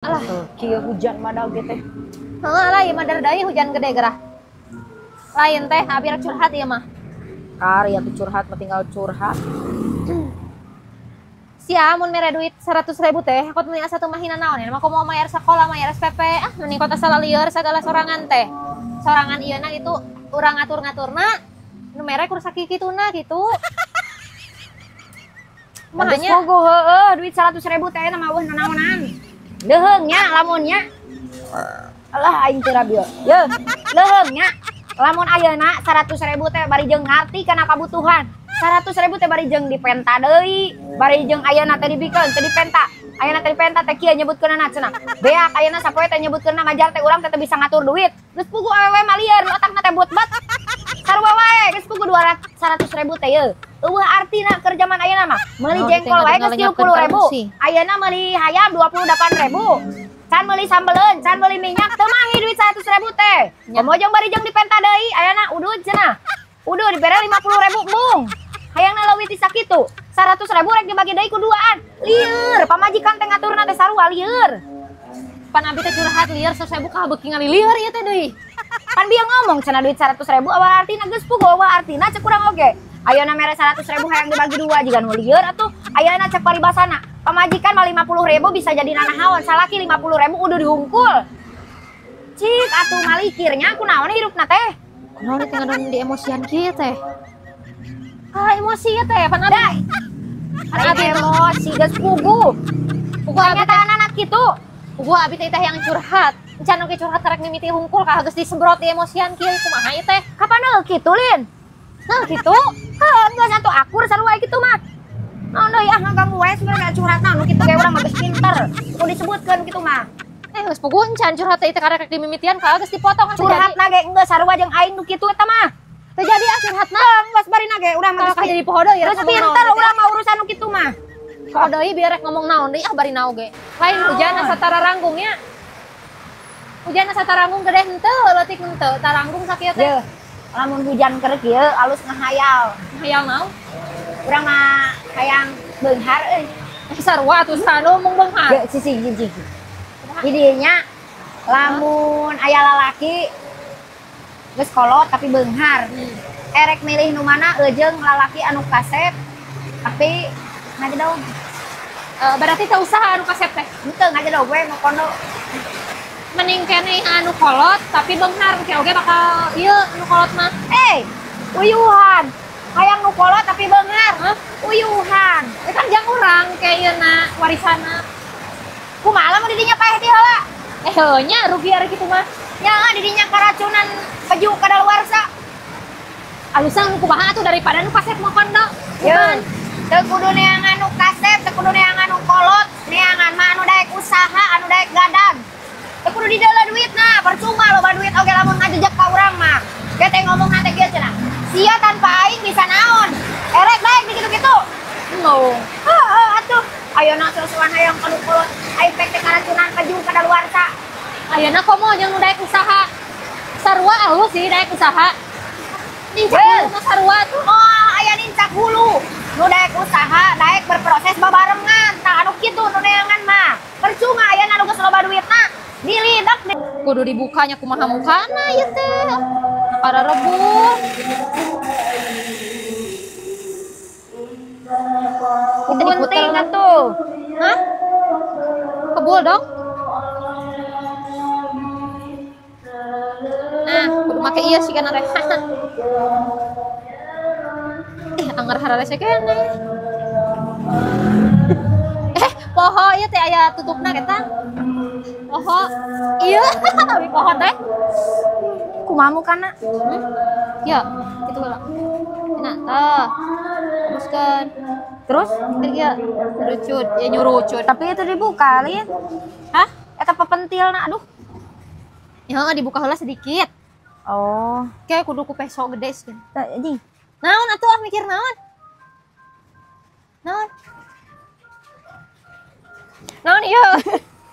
Alah, Kieu hujan madag teh. Heeh lah ieu mah deui hujan gede gerah. Lain teh abi rek curhat ieu mah. Karya tuh curhat mah tinggal curhat. Sia mun mere duit 100.000 teh, aku meuni asa teu mahina naon ya. Mah komo mayar sakola, mayar SPP, ah mending kota salalieur sagala sorangan teh. Sorangan ieu na gitu urang ngatur-ngaturna nu mere kur sakikituna gitu. Makanya puguh heueuh duit 100.000 teh mah eueuh nanaonan. Leuheung nya lamun nya. Alah aing teu rabil. Yeuh, leuheung nya. Lamun ayeuna 100.000 teh bari jeung ngarti kana kabutuhan. 100.000 teh bari jeung dipenta deui, bari jeung ayeuna teh dibikeun teu dipenta. Ayeuna teh dipenta teh kieu nyebutkeunana cenah. Beak ayeuna sapoe teh nyebutkeunna majar teh urang teh teu bisa ngatur duit. Geus puguh awewe mah lieur otakna teh buat-buat. Sarua wae geus puguh 200.000 teh yeuh. Eueuh artina keur jaman ayeuna mah meuli jengkol wae geus 30.000. Ayeuna meuli hayam 28.000. Can meuli sambeleun, can meuli minyak teu mahi duit 100.000 teh. Komo jeung bari jeung dipenta deui ayeuna udud cenah. Udud dibere 50.000 embung. Hayangna leuwih ti sakitu. 100.000 rek dibagi deui ku duaan. Lieur, pamajikan teh ngaturna teh sarua lieur. Pan abi teh curhat lieur 100.000 ka beuki ngalilieur ieu teh deui. Pan bieu ngomong cenah duit 100.000 awal artina geus puguh awal artina cek urang oge. Ayeuna mere 100.000 hayang dibagi dua jiga nu lieur atuh. Ayeuna cek paribasana. Pamajikan mah 50.000 bisa jadi nanahaon, salaki 50.000 udah dihungkul. Cik atuh malikirnya kunaon hirupna teh? Kunaon teh ngadon di emosian kieu teh? Ah emosi ya teh, pan abi. Pan abi emosi geus puguh. Puguh abi teh anak kitu. Puguh abi teh yang curhat. Encan oge curhat karek mimiti hungkul ka geus disemprot di emosian kieu kumaha ieu teh? Kapan heuh kitu lin? Nah kitu. Heuh geus atuh akur sarua kitu mah. Naon deui ah ngaganggu wae sebenarnya curhat naon kitu ge urang mah geus pinter. Kudu disebutkeun kitu mah. Geus puguh encan curhat teh karek dimimitian ka geus dipotong curhatna ge geus sarua jeung aing nu kitu eta mah. Teu jadi ah curhatna. Geus barina ge urang mah geus jadi poho deui geus pinter urang mah urusan nu kitu mah. Poho deui biar rek ngomong naon deui ah barina oge. Lain hujan asa tararanggung nya. Hujan asa taranggung gede henteu leutik henteu taranggung sakieu teh. Yeuh, lamun hujan keur kieu alus ngahayal. Ngahayal naon? Urang mah hayang beunghar euy. Sarua atuh sanu mung beunghar. Yeuh sisi hiji. Didinya lamun aya lalaki geus kolot tapi beunghar. Erek milih nu mana eujeung lalaki anu kasep tapi ngajedog. Berarti teu usaha anu kasep teh? Henteu ngajedog we nu kondo. Mending keneh anu kolot tapi beunghar ke oge bakal ieu anu kolot mah. Uyuhan. Hayang nu kolot tapi beunghar. Hah? Uyuhan. Eta kan jang urang ke ieuna warisana. Kumaha lamun didinya paeh ti heula? Heuh nya rugi ari kitu mah. Nya didinya karacunan peju kadaluarsa. Alusan kumaha atuh daripada nu kasep mah kondo. Yeun. Teu kudu neangan nu kasep, teu kudu neangan nu kolot, neangan mah anu daek usaha, anu daek gadag. Teu kudu dideuleu duitna, percuma loba duit oge lamun ngajejek ka urang mah. Ge teh ngomong teh kieu cenah. Sia tanpa aing bisa naon? Erek daek di kitu-kitu. No. Heeh atuh. Ayeuna susuan hayang ka nu kolot, aing pek teh karacunan peju kadaluarsa. Ayeuna komo jeung nu daek usaha. Sarua alus sih daek usaha. Nincak hulu mah sarua tuh. Oh, aya nincak hulu. Nu daek usaha, daek berproses babarengan. Tah anu kitu nu neangan mah. Percuma ayeuna nu geus loba duitna. Dilidak kudu dibukanya kumaha mukana ieu teh. Para rebut. Gunting atuh. Hah? Kebul dong. Nah, kudu make ieu sih kana teh. Ih, anggar hararese keneh. Poho ieu teh aya tutupna eta. Poho. Ieu, abi poho teh. Kumaha mukana? Ya, kitu heula. Nah, tah. Teruskan. Terus? Iya, nyurucut, ya nyurucut. Tapi itu dibuka, Lin. Hah? Eta pepentilna, aduh. Ya, dibuka heula sedikit. Oh. Kayak kudu ku peso gede sih. Tah, anjing. Naon atuh ah mikir naon? Naon? Naon ieu?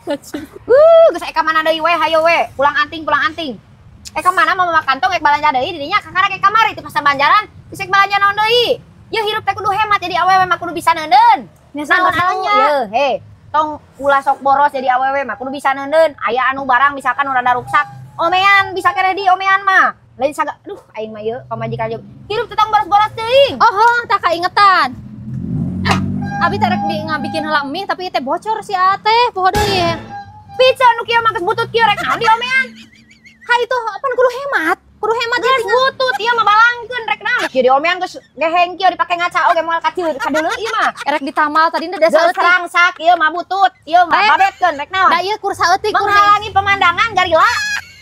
Geus eka mana deui we, hayo we. Pulang anting, pulang anting. Eka mana mama kantong ek balanja deui didinya kakarek ek kamari ti pasar Banjaran, geus ek balanja naon deui. Yeuh hirup teh kudu hemat jadi awewe mah kudu bisa neuneun. Naon anu? Yeuh, he. Tong ulah sok boros jadi awewe mah kudu bisa neundeun. Aya anu barang misalkan nu rada ruksak, omean bisa keneh di omean mah. Lain saga, aduh aing mah ieu pamajikan jeung hirup teh tong boros-boros teuing. Oh, heuh, tah kaingetan. Abi teh rek ngabikin heula mie tapi teh bocor si A teh, poho deui ye. Pizza nu kieu mah geus butut kieu rek naon diomean? Ha itu pan kudu hemat. Kudu hemat Geus butut ieu mah balangkeun rek naon? Kieu diomean geus geheng kieu dipake ngaca oge moal kacir kadeuleu ieu mah. Erek ditamal tadi teh da Geus saeutik. rangsak ieu mah butut, ieu mah babetkeun rek naon? Da ieu kur saeutik kur menghalangi pemandangan garila.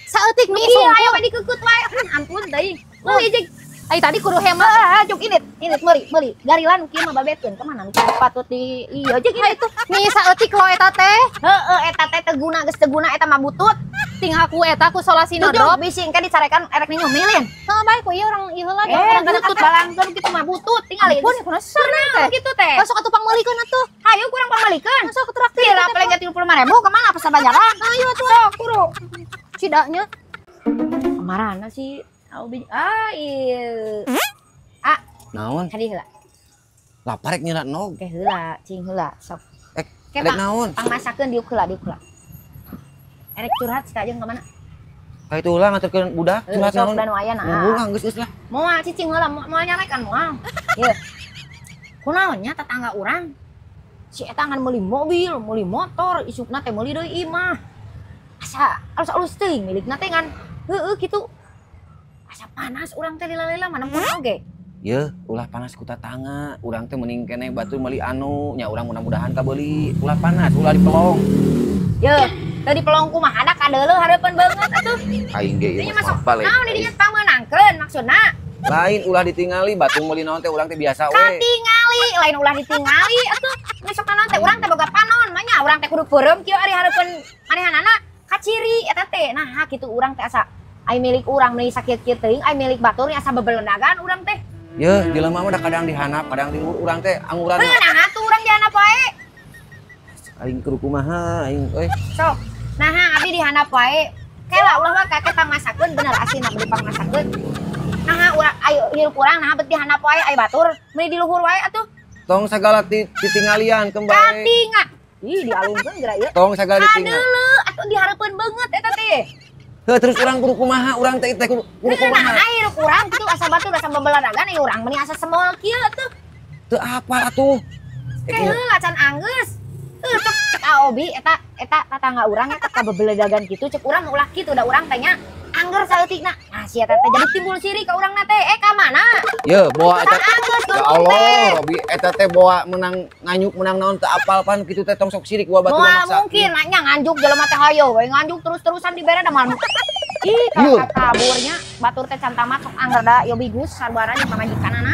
Saeutik mie Iya, ayo sungkul. We dikeukut wae. Ampun teuing. Meuli jeung Ai tadi kudu hemat. Ah, cuk init, init meuli, meuli. Garila nu kieu mah babetkeun ka mana nu patut di ieu jeung Ha init. Itu mie saeutik lo eta teh. Heeh, eta teh teu guna, geus teu guna eta mah butut. Tinggal ku eta ku solasi Tujuh nodrop. Bisi engke dicarekan erek ninyu milin. Heeh, bae ku ieu urang ieu heula Eh, urang butut balangkeun kitu mah butut tinggal Ampun, kunaon sana teh. Kitu teh. Masuk atuh pangmeulikeun atuh. Hayu kurang pangmeulikeun. Masuk ke traktir. Kira paling ge 35.000 kemana pasar bajaran? Ayo atuh. Sok kuru. Cidanya. Kamarana sih? Au ah ieu. Ah, Naon? kadi heula. Lapar rek nyelat nog. Ke heula, cing heula, sok. Eh, Ke rek naon? Pangmasakeun diuk heula, diuk heula. Erek curhat sih jeung ka mana? Ka itu lah ngaturkeun budak curhat Sok naon? dan aya nah. Ngomong geus geus lah. Moal cicing heula, moal nyarekan moal. Ye. Kunaon nya tetangga urang? Si eta ngan meuli mobil, meuli motor, isukna teh meuli deui imah. Asa alus-alus teuing milikna teh ngan heueuh kitu. Asa panas urang teh lila-lila mana pun oge. Ye, ulah panas ku tatangga. Urang teh mending keneh batur meuli anu, nya urang mudah-mudahan kabeuli. Ulah panas, ulah dipelong. Ye, teu dipelong kumaha da kadeuleu hareupeun beungeut atuh. Aing ge ieu Dinya mah masuk balik. Naon di dinya pangmeunangkeun maksudna? Lain ulah ditingali batur meuli naon teh urang teh biasa we. Katingali, lain ulah ditingali atuh. Besok naon teh urang teh boga panon, manya urang teh kudu peureum kieu ari hareupeun manehanana kaciri eta teh. Nah, kitu urang teh asa ai milik urang meuni sakieu-kieu teuing, ai milik batur asa bebelendagan urang teh. Ye, jelema mah da kadang dihanap, kadang di luhur urang teh anguran. Heuh, nah atuh urang dihandap wae. Aing keur kumaha aing euy. Sok. Nah, abi dihandap wae. Kela ulah wae kakek pangmasakeun bener asina beli pangmasakeun. Nah, urang ayo hirup urang nah bet dihandap wae ai batur meuni di luhur wae atuh. Tong sagala titinggalian kembali. Katinga. Ih, dialungkeun geura ieu. Tong sagala ditinggal. Kadeuleu atuh dihareupeun beungeut eta teh. Heuh, terus urang kudu kumaha? Urang teh teh kudu kudu Nah, kumaha? hirup urang kitu asa batur asa bebeladagan ai urang meuni asa semol kieu atuh. Teu apal atuh. Ke heula can anggeus. Heuh, cek cek Aobi eta eta tatangga urang eta kabebeledagan kitu cek urang ulah kitu da urang teh nya angger saeutikna. Nah, si eta teh jadi timbul sirik ka urangna teh. Eh, ka mana? Ye, bawa eta. Can anggeus Ya ngomong Allah, teh. Robi eta teh bawa menang nganyuk menang naon teu apal pan kitu teh tong sok sirik gua batur Moal maksa. mungkin nanya nganjuk jelema teh hayo we nganjuk terus-terusan dibere da moal. Ih, Yeuh. kalau kaburnya batur teh can tamat sok angger da yobigus sarbarana pamajikanana.